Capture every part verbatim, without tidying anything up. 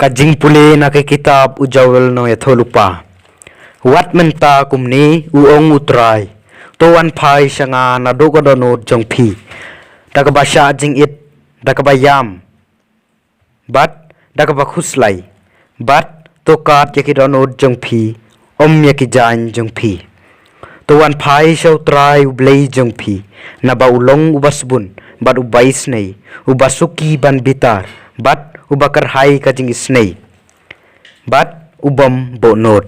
Ka jingpule na ka kitab u Joel nongïathuhlypa. Wat mynta kumne u ong u Trai, to wan phai sha nga naduh ka dohnud jong phi da kaba shah jingit, da kaba ïam, bad da kaba khuslai, bad to kad ïa ki dohnud jong phi, ym ïa ki jaiñ jong phi. To wan phai sha u Trai u Blei jong phi, naba u long uba sbun bad uba isnei, uba suki ban bitar bad uba kyrhai ka jingisnei, bad u bym buhnud.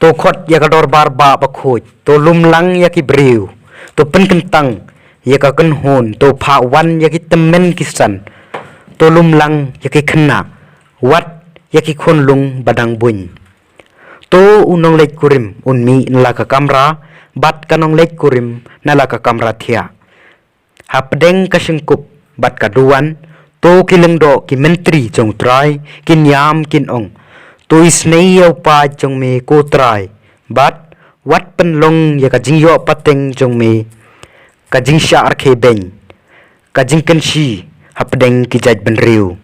To khot ïa ka dorbar bah bakhuid, to lum lang ïa ki briew, to pynkyntang ïa ka kynhun, to phah wan ïa ki tymmen ki san, to lum lang ïa ki khynnah, wat ïa ki khunlung ba dang buiñ. To u nongleit kurim un mih na la ka kamra, bad ka nongleit kurim na la ka kamra thiah. Hapdeng ka shynkup bad ka duwan, to ki lyngdoh ki myntri jong u Trai kin ïam kin ong, to isnei ïa u paid jong me ko Trai, bad wat pynlong ïa ka jingïoh pateng jong me ka jingshah rkhie beiñ, ka jingkynshi hapdeng ki jaitbynriew.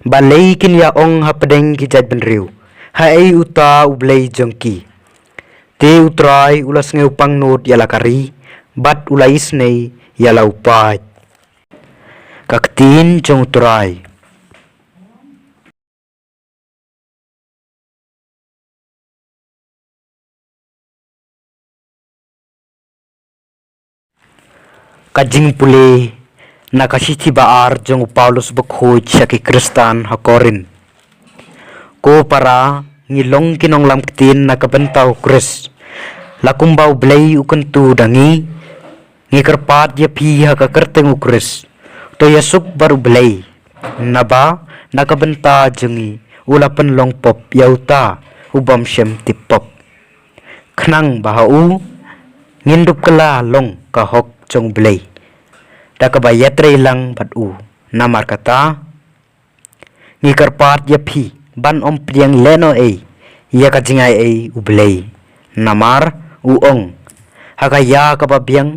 Balei kin ïa ong hapdeng ki jaitbynriew, haei uta u Blei jong ki? Te u Trai u la sngewpangnud ïa la ka ri, bad u la isnei ïa la u paid. Ka ktien jong u Trai. Ka jingpule na ka shithi ba ar jong u Paulus bakhuid sha ki Khristan ha Korinth. Ko para, ngi long ki nonglam ktien na ka bynta u Khrist, la kumba u Blei u kyntu da ngi, ngi kyrpad ïa phi ha ka kyrteng u Khrist, to ïasuk bad u Blei. Naba na ka bynta jong ngi u la pynlong pop ïa uta u bym shym tip pop, khnang ba ha u ngin dup kylla long ka hok jong u Blei, da kaba ïatrei lang bad u. Namar kata, ngi kyrpad ïa phi ban ym pdiang lehnohei ïa ka jingaiei u Blei. Namar u ong, ha ka ïa kaba biang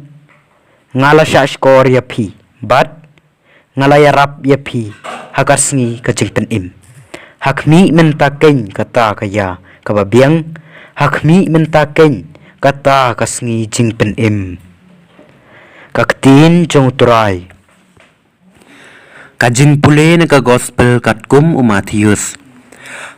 nga la shah shkor ïa phi, bad nga la ïarap ïa phi ha ka sngi ka jingpynim. Ha khmih mynta keiñ kata ka ïa kaba biang, ha khmih mynta keiñ kata ka sngi jingpynim. Ka ktien jong u Trai. Ka jingpule na ka gospel katkum u Mathaios.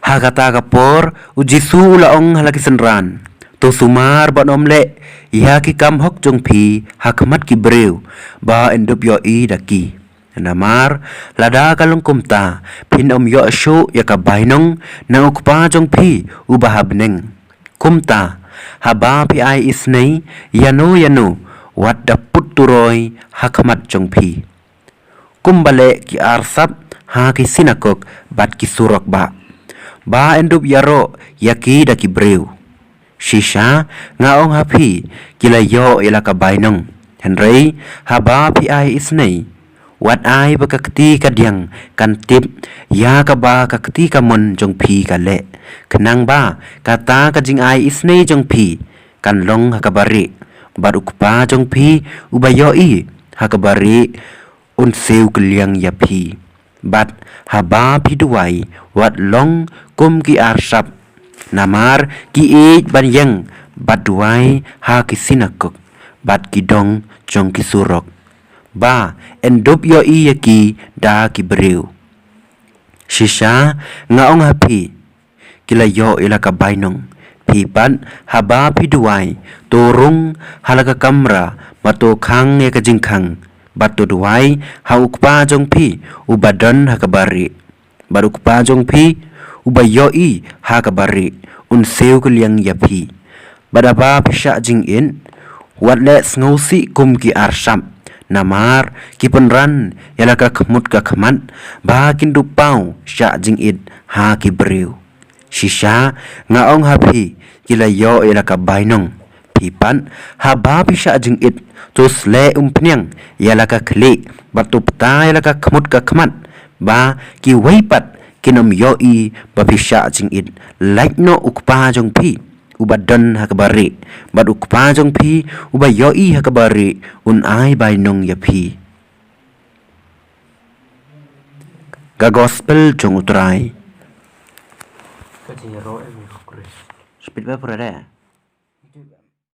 Ha kata ka por, u Jisu u la ong ha la ki synran, to sumar ban ym leh ïa ki kam hok jong phi ha khmat ki briew, ba yn dup ïohi da ki. Namar lada ka long kumta, phin ym ïoh shuh ïa ka bainong na u Kpa jong phi uba ha bneng. Kumta, haba phi ai isnei ïano ïano, wat da put turoi ha khmat jong phi, kumba leh ki arsap ha ki synagog bad ki surok bah, ba yn dup ïaroh ïa ki da ki briew. Shisha, nga ong ha phi, ki la ïoh ïa la ka bainong. Hynrei haba phi ai isnei, wat ai ba ka kti kadiang kan tip ïa kaba ka kti kamon jong phi ka leh, khnang ba kata ka jingai isnei jong phi kan long ha kaba rieh, bad u Kpa jong phi uba ïohi ha kaba rieh un siew kylliang ïa phi. Bad haba phi duwai, wat long kum ki arsap, namar ki ïeit ban ïeng bad duwai ha ki synagog bad ki dong jong ki surok, ba yn dup ïohi ïa ki da ki briew. Shisha, nga ong ha phi, ki la ïoh ïa la ka bainong. Phi pat, haba phi duwai, to rung ha la ka kamra, bad to khang ïa ka jingkhang, bad to duwai ha u Kpa jong phi uba don ha kaba rieh. Bad u Kpa jong phi uba ïohi ha kaba rieh un siew kylliang ïa phi. Bad haba phi shah jingit, wat leh sngewsih kum ki arsap, namar ki pynran ïa la ka khmut ka khmat, ba kin dup paw shah jingit ha ki briew. Shisha, nga ong ha phi, ki la ïoh ïa la ka bainong. Phi pat, haba phi shah jingit, to sleh umphniang ïa la ka khlieh, bad to pynta ïa la ka khmut ka khmat, ba kiwei pat kin ym ïohi ba phi shah jingit, lait noh u Kpa jong phi uba don ha kaba rieh, bad u Kpa jong phi uba ïohi ha kaba rieh un ai bainong ïa phi. Ka Gospel jong U Trai. Ka jingïaroh ïa me ko Khrist. Speed ba pura de.